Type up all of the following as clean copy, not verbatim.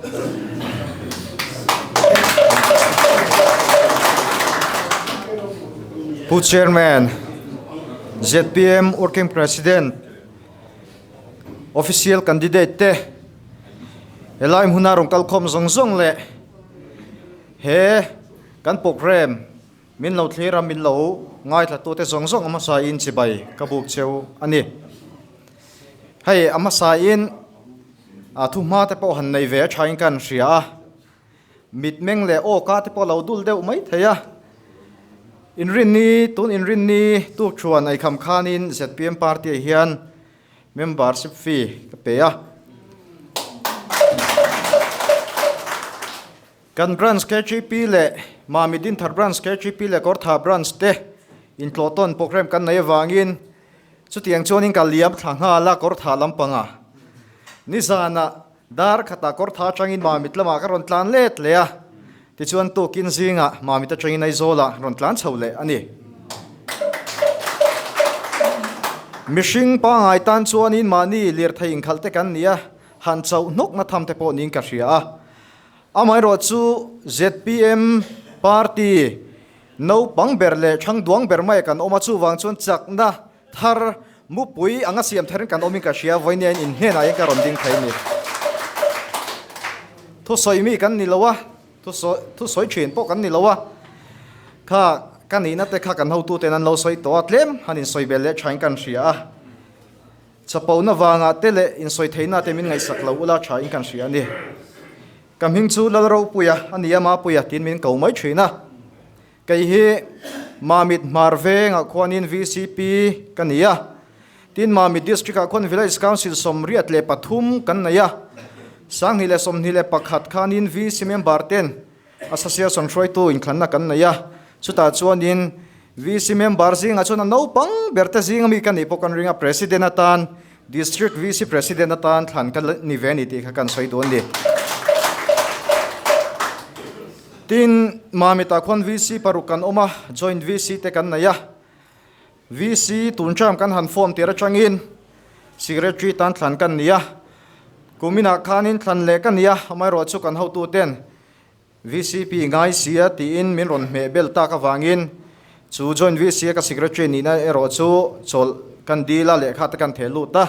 Pu Chairman, zpm Working President, Official Candidate te helai hmuna rawn kalkhawm zawng zawng leh he kan programme Min lo thlir a, min lo ngaithlatute zawng zawng a hmasain chibai ka buk cheu a ni. Hei a hmasain a thuhma te pawh han nei ve a thain ka han hria a, mitmeng leh awka te pawh a lo dul deuh mai thei a. Inrinni, tun inrinni tuk thuan eikham khanin zpm party ah hian Membership fee ka pe a. Kan Branch KGP leh Mami Dinthar Branch KGP leh Kawrtha Branch te intlawh tawn programme kan nei avangin chutiang chuanin ka liam thla nghal a Kawrtha lampangah. Nizanah dar khatah Kawrtha atangin Mamit lamah ka rawn tlan let leh a, tichuan tukin zingah Mamit atangin Aizawlah rawn tlan chho leh a ni. Mihring pangngai tan chuanin mahni lirthei inkhalh te kan ni a, han chauh hnawkna tham te pawh niin ka hria a. Amaherawh chu zpm party naupang ber leh thangduang ber mai kan awm a, chuvang chuan chakna thar mupui anga siam tharin kan awmin ka hria, vawinia in inhnenah hian ka rawn ding thei a ni. Thusawi mi kan ni lo a, thusawi thin pawh kan ni lo a, kha ka nihna te kha kan hotuten an lo sawi tawh a, tlem han insawi bel leh thain kan hria a. Chapona vangah te leh insawitheihna te min ngaihsak lo ula tha in kan hria a ni. Ka hming chu Lalropuia a ni a, Mapuia tiin min ko mai thin a. Kei hi Mamit Hmar vengah khuanin vcp ka ni a. Tin Mamit District ah khuan Village Council 83 kan nei a. 2021 khanin VC member ten Association hruaitu inthlanna kan nei a, chutah chuanin VC member zingah chuan a naupang ber te zinga mi ka nih pawh kan ring a, President atan, District VC President atan thlan ka ni ve a ni tih kha kan sawi duh a ni. Tin, Mamitah khuan VC paruk kan awm a, Joint VC te kan nei a, VC tun term kan han form tir atangin Secretary tan thlan kan ni a, kuminah khanin thlan leh ka ni a, amaherawhchu kan hotuten VCP ngai sia tiin min rawn hmeh bel tak avangin chu Joint VC a ka Secretary nihna erawh chu chawlh kan dil a, lehkha te kan theh lut a,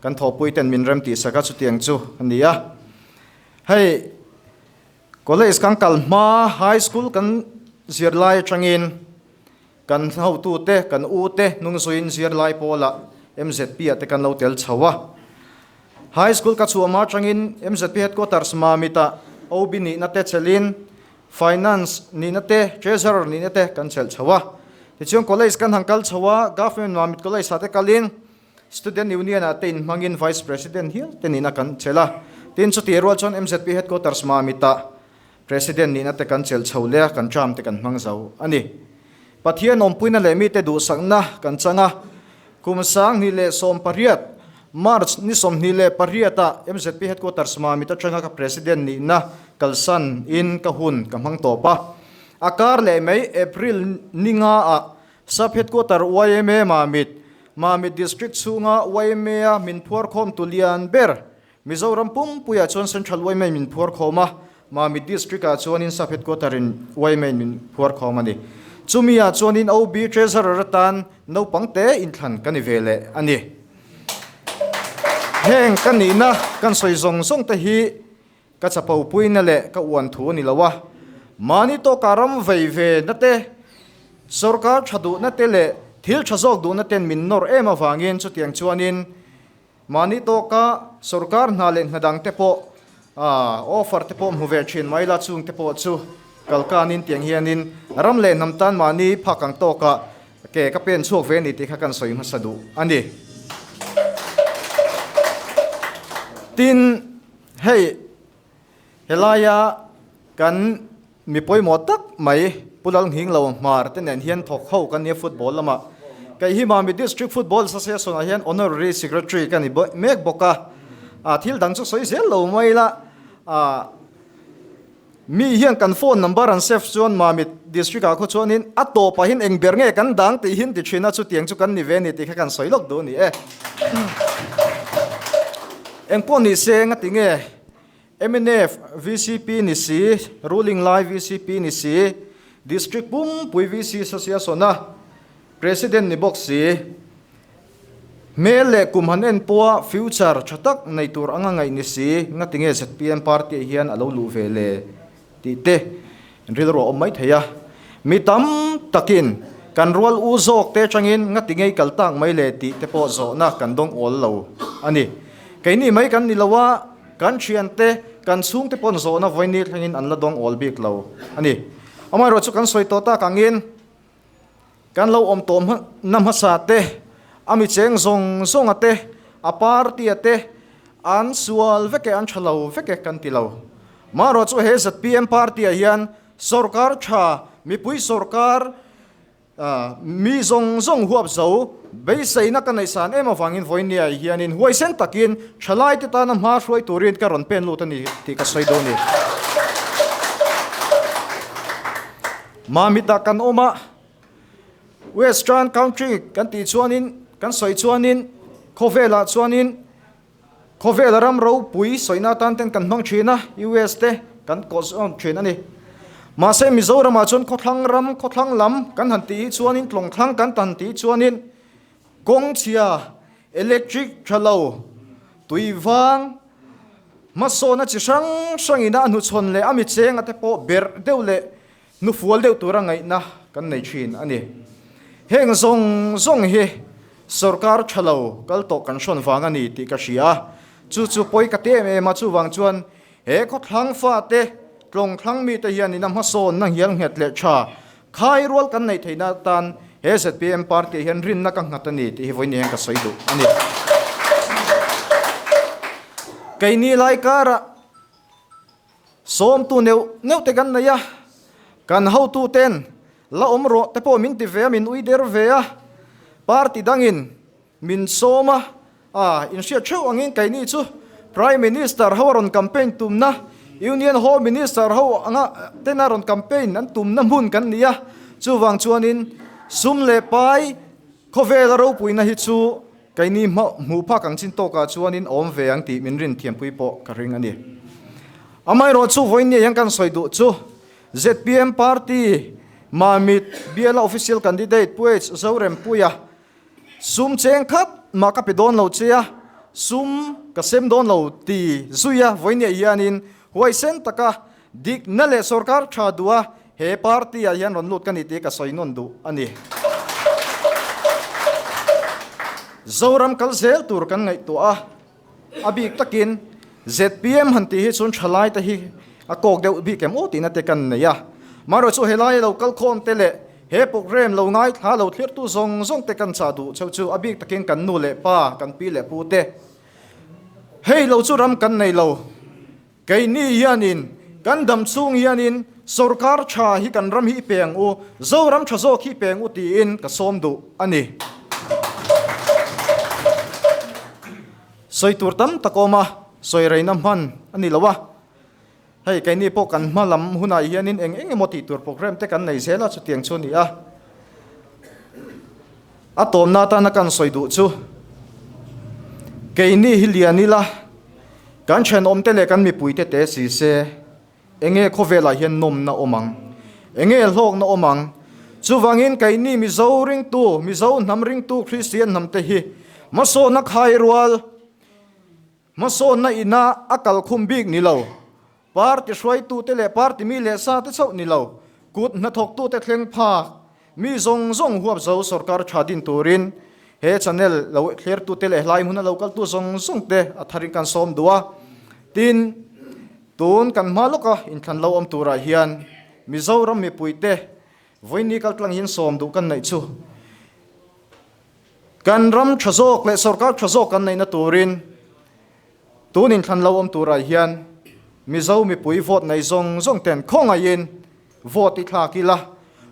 kan thawhpui ten min rem tihsak a, chutiang chu a ni a. Hei College kan kal hma High School kan zirlai atangin Kan hotute, kan ute hnungzuiin zirlai pawlah MZP ah te kan lo tel chho a. High School ka chhuah hma atangin MZP Headquarters Mamit-ah OB nihna te chelhin Finance nihna te, Treasurer nihna te kan chelh chho a. Tichuan College kan han kal chho a, Government Mamit College ah te kalin Student Union ah te inhmangin Vice President hial te nihna kan chelh a. Tin, chutih rual chuan MZP Headquarters Mamit-ah President nihna te kan chelh chho leh a, kan term te kan hmang zo a ni. Pathian awmpuina leh mite duhsakna kan chang a, kum 2018 March ni 28 ah mzp Headquarters Mamit atanga ka President nihna kalsan in ka hun ka hmang tawp a. A kar leh mai April ni nga ah Sub Headquarter yma Mamit, Mamit District chhunga yma a min phuarkhawm tu lian ber Mizoram pumpuiah chuan Central yma min phuar khawm a, Mamit District ah chuanin Sub Headquarter in yma min phuar khawm a ni. Chumi ah chuanin OB Treasurer atan naupang te inthlan ka ni ve leh a ni. Heng ka nihna kan sawi zawng zawng te hi ka chapo puina leh ka uan thu a ni lo a, mahni tawkah ram vei ve na te, sorkar tha duhna te leh thil tha zawk duhna ten min nawr em avangin chutiang chuanin Mahni tawka sorkar hna leh hna dang te pawh offer te pawh hmu ve thin mai la, chung te pawh chu kalkanin tiang hianin ram leh hnam tan mahni phak ang tawkah ke ka pen chhuak ve a ni tih kha kan sawi hmasa duh a ni. Tin, hei helaia kan Mi pawimawh tak mai Pu Lalnghinglo Hmar te nen hian thawk ho kan nia football lamah. Kei hi Mami District Football Association ah hian Honorary Secretary ka ni mek bawk a. Ah thil dang chu sawi zel lo mai la. Ah mi hian kan phone number an save chuan Mami District ah khaw chuanin a tawpah hian eng ber nge kan dang tih hin ti thin a chutiang chu kan ni ve a ni tih kha kan sawi lawk duh a ni e. Engpawh ni se nga ti nge. Mnf vcp ni si, ruling lai vcp ni si, District pumpui VC Association-a President ni bawk si, hmel leh kum han en pawha future tha tak nei tur anga ngaih ni si, ngatinge zpm party-ah hian a lo luh ve le tih te rilru a awm mai thei a. Mi tam takin kan rual u zawk te atangin ngatinge i kal tak mai le tih te pawh zawhna kan dawng awl lo a ni. Keini mai kan ni lo a, kan thiante, kan chhungte pawn zawhna vawiin thlengin an la dawng awl bik lo a ni. Amaherawhchu kan sawi tawh tak angin, Kan lo awm tawh na hmasa te, a mi cheng zawng zawnga te, a party-a te, an sual vek e, an tha lo vek e kan ti lo. Marawh chu he zpm party-ah hian sorkar tha, mipui sorkar, mi zawng zawng huap zo, beiseina ka neihsan em avangin vawinia hianin huaisen takin thalaite tana hma hruai turin ka rawn pen lut a ni tih ka sawi dawn a ni. Mamita kan awm a, Western country kan tih chuanin, kan sawi chuanin, khawvelah chuanin khawvela ram ropui sawina atan ten kan hmang thin a, US te kan kawh zawm thin a ni. Mahse Mizoramah chuan khawthlang ram, khawthlang lam kan han tih hi chuanin, tlawngthlang kan han tih hi chuanin kawng chhia, electric tha lo, tui vang, Hmasawna chi hrang hrangin a hnuchhawn leh a michenga te pawh berh deuh leh hnufual deuh tura ngaihna kan nei thin a ni. Heng zawng zawng hi sorkar tha lo kal tawh kan hrawn vang a ni tih ka hria a, chu chu pawi ka ti em em a, chuvang chuan he khawthlang fate tlawngthlang mite hianin a hmasawnna nghial nghet leh tha khai rual kan neih theihna atan he zpm party hian rinna ka nghat a ni tih hi vawiin hian ka sawi duh a ni. Keini lai karah sawmtu neuh neuh te kan nei a, kan hotu ten la awm rawh te pawh min ti ve a, min ui der ve a, party dangin Min sawm a, a inhriat theuh angin keini chu Prime Minister ho a rawn campaign tumna, Union Home Minister ho anga tena rawn campaign an tumna hmun kan ni a, chuvang chuanin sum leh pai khawvela ropuina hi chu keini hmuh phak ang chin tawkah chuanin awm ve ang tih min rin thiampui pawh ka ring a ni. Amaherawhchu vawiin ni ah hian kan sawi duh chu zpm Party Mamit biala Official Candidate Pu H Zorempuia Sum cheng khat mah ka pe dawn lo che a, sum ka sem dawn lo ti zui a vawinia hianin huaisen taka dikna leh sorkar tha duh a he party ah hian rawn lut ka ni tih ka sawi nawn duh a ni. Zoram kal zel tur kan ngaihtuah a. A bik takin zpm han tih hi chuan thalai te hi a kawk deuh bik em aw tihna te kan nei a. Marawh chu helai lo kalkhawm te leh he program lo ngaithla lo thlirtu zawng zawng te kan chah duh cheu chu a bik takin kan nu leh pa, kan pi leh pu te. Hei lo chu ram kan nei lo. Keini hianin kan dam chhung hianin sorkar tha hi kan ram hi i peng u, Zoram tha zawk hi i peng u tiin ka sawm duh a ni. Sawi tur tam tak awm a, sawi reina hman a ni lo a. Hei keini pawh kan hma lam hunah hianin eng eng emaw tih tur program te kan nei zel a, chutiang chu a ni a. A tawmna atana kan sawi duh chu keini hi lian ila kan thenawmte leh kan mipuite te si se enge khawvelah hian nawmna awm ang, enge hlawkna awm ang. Chuvangin keini Mizo ringtu, Mizo hnam ringtu Kristian hnamte hi hmasawnna khai rual, Hmasawnna ina a kal khum bik ni lo. Party hruaitute leh party mi leh sate chauh ni lo, kut hnathawktute thleng phak, mi zawng zawng huap zo sorkar tha din turin he channel lo thlertute leh hlai hmuna lo kaltu zawng zawngte a tharin kan sawm duh a. Tin, tun kan hma lawka inthlan lo awm turah hian Mizoram mipuite vawiin ni kaltlang hian sawm duh kan neih chu Kan ram tha zawk leh sorkar tha zawk kan neihna turin tun inthlan lo awm turah hian Mizo mipui vote nei zawng zawng ten khawngaihin vote i thlak ila,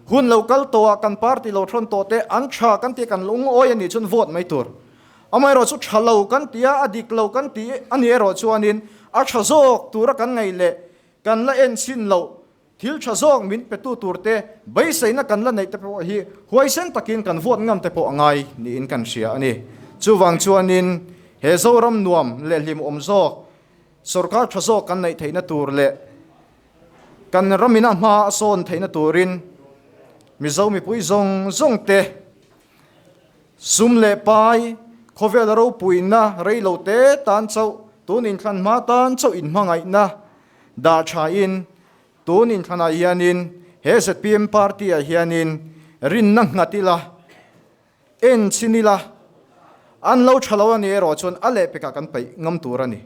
hun lo kal tawhah kan party lo thawn tawh te an tha kan tih kan lungawi a nih chuan vote mai tur. Amaherawh chu tha lo kan ti a, a dik lo kan ti a nih erawh chuanin a tha zawk tura kan ngaih leh kan la en chhin loh Thil tha zawk min petu turte beiseina kan la neih te pawh hi huaisen takin kan vuat ngam te pawh a ngai niin kan hria a ni. Chuvang chuanin he Zoram nuam leh hlimawm zawk, Sorkar tha zawk kan neih theihna tur leh kan ramina hma a sawn theihna turin Mizo mipui zawng zawng te sum leh pai khawvel ropuina reilo te tan chauh tun inthlan hma tan chauh inhmangaihna dah thain tun inthlanah hianin he zpm party ah hianin rinna nghat ila En chin ila, an lo tha lo a ni erawh chuan a lehpekah kan paih ngam tur a ni.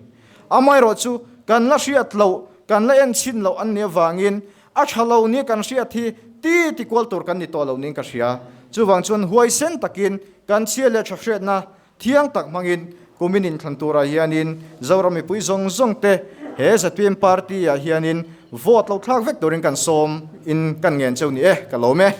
Amaherawh chu kan la hriat loh, kan la en chhin loh an nih avangin a tha lo nia kan hriat hi ti ti kual tur kan ni tawh lo niin ka hria. Chuvang chuan huaisen takin kan chhia leh tha hriatna thiang tak hmangin kumin inthlan turah hianin Zoram mipui zawng zawng te he zpm party ah hianin vote lo thlak vek turin kan sawm in kan ngen cheu ni e, ka lawm e.